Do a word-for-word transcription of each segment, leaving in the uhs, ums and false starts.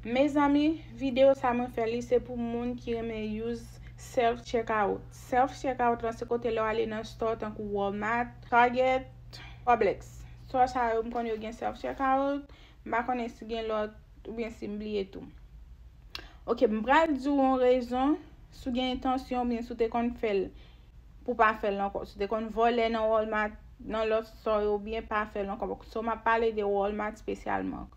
Mezanmi, videyo sa mwen fè li se pou moun ki renmen use self checkout. Self checkout lan se kote lè w ale nan store tankou Walmart, Target, Publix. Store sa yo m konnen yo gen self checkout. M pa konnen si gen lòt oubyen si m bliye tou. Ok, m pral di w yon rezon si w gen entansyon oubyen si w te konn fè l pou pa fè l ankò. Si w te konn vòlè nan Walmart, nan lòt store yo oubyen pa fè l ankò. So m ap pale de Walmart espesyalman.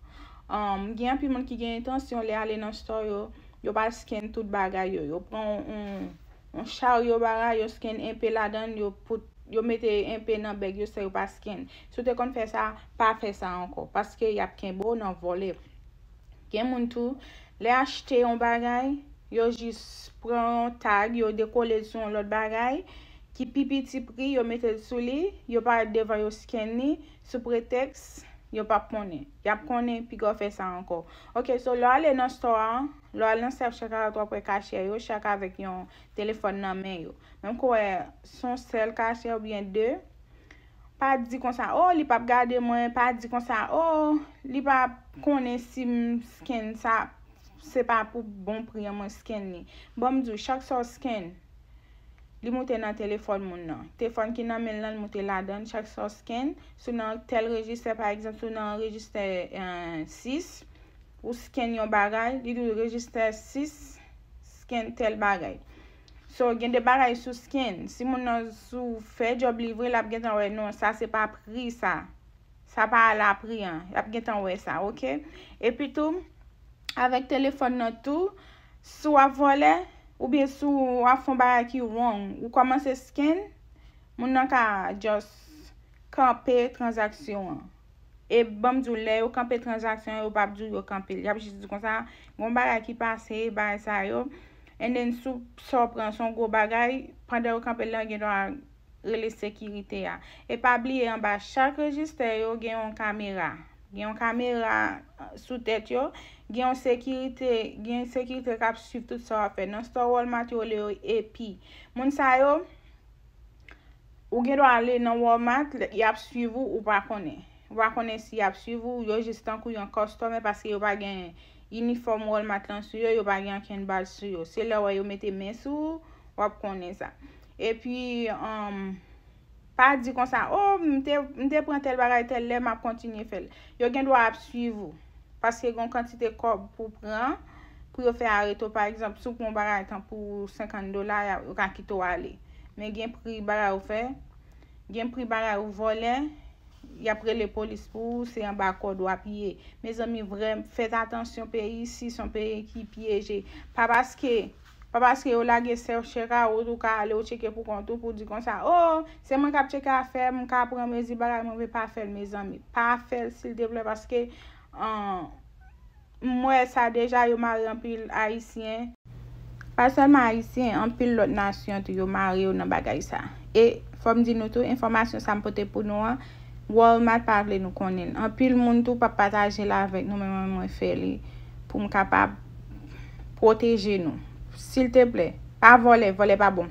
Um, gen anpil moun ki gen entansyon lè ale nan store yo, yo pa scan tout bagay yo. Yo pran yon, yon charyo bagay, yo scan enpe ladan l, yo put, yo mete enpe nan bag yo san yo pa scan. Si w te konn fè sa, pa fè sa ankò, paske y ap kenbe w nan vòlè. Gen moun tou, lè achte yon bagay, yo jis pran yon tag, yo dekole l sou yon lòt bagay ki pi piti pri, yo mete l sou li, yo parèt devan, yo scan li sou pretèks yo p ap konnen. Y ap konnen piga w fè sa ankò. Ok, so lè w ale nan store a, lè w al nan self checkout, w ap wè kachè yo chak avèk yon telefòn nan men yo. Menm kou wè se yon sèl kachè oubyen de, pa di konsa, oh, li p ap gade mwen, pa di konsa, oh, li p ap konnen si m scan sa, se pa pou bon pri an mwen scan li. Ban m di w, chak sa w scan, li moute nan telefòn moun nan. Telefòn ki nan men l lan, li moute ladan l, chak sa w scan, si w nan tèl rejistè, pa egzanp, si w nan rejistè sis, ou scan yon bagay, li di w rejistè sis, scan tèl bagay. So, gen de bagay sou scan. Si moun nan sou fè djòb li vre, l ap gentan wè, non, sa se pa pri sa. Sa pa la pri an. Y ap gentan wè sa, ok? Epi tou, avèk telefòn nan tou, si w ap vòlè, oubyen si w ap fè yon bagay ki wrong, ou kòmanse scan, moun nan ka just kanpe tranzaksyon an. E ban m di w, lè yo kanpe tranzaksyon an, yo p ap di w yo kanpe l. Y ap jis di konsa, gon bagay ki pase, bagay sa yo. And then, si w, sa w pran, se yon gwo bagay, pandan yo kanpe l lan, gen dwa rele sekirite a. E pa bliye, anba chak rejistè yo, gen yon kamera. Gen yon kamera sou tèt yo, gen yon sekirite, gen sekirite k ap swiv tout sa w ap fè. Nan store Walmart yo, yo rele yo A P. Moun sa yo, ou gen dwa ale nan Walmart, y ap swiv ou, ou pa konnen. Ou pa konnen si y ap swiv ou, yo jis tankou yon customer paske yo pa gen inifòm Walmart lan sou yo, yo pa gen ankenn badge sou yo. Se lè w wè yo mete men sou ou, w ap konnen sa. Epi, um, pa di konsa, oh, m te, m te pran tèl bagay tèl lè, m ap kontinye fè l. Yo gen dwa ap swiv ou. Paske gen yon kantite kòb pou pran, pou yo fè areto. Pa egzanp, si w pran yon bagay tankou senkant dola, y a, yo ka kite w ale. Men gen pri bagay ou fè, gen pri bagay ou vòlè, y ap rele polis pou ou, se anba kòd w ap ye. Mezanmi, vrè, fèt atansyon, peyi isi se yon peyi ki pyeje. Pa paske, pa paske yo lage self checkout ou ka ale ou tcheke pou kont ou pou di konsa, oh, se mwen k ap tcheke afè m, m ka pran mezi bagay mwen, men pa fè l, mezanmi. Pa fè l, silteplè, paske, an, m wè sa deja, yo mare anpil Ayisyen. Pa sèlman Ayisyen, anpil lòt nasyon tou, yo mare yo nan bagay sa. E fò m di nou tou, enfòmasyon sa m pote pou nou an, Walmart pa vle nou konnen l. Anpil moun tou p ap pataje l avèk nou, men mwen, mwen fè li pou m kapab pwoteje nou. Silteplè, pa vòlè, vòlè pa bon.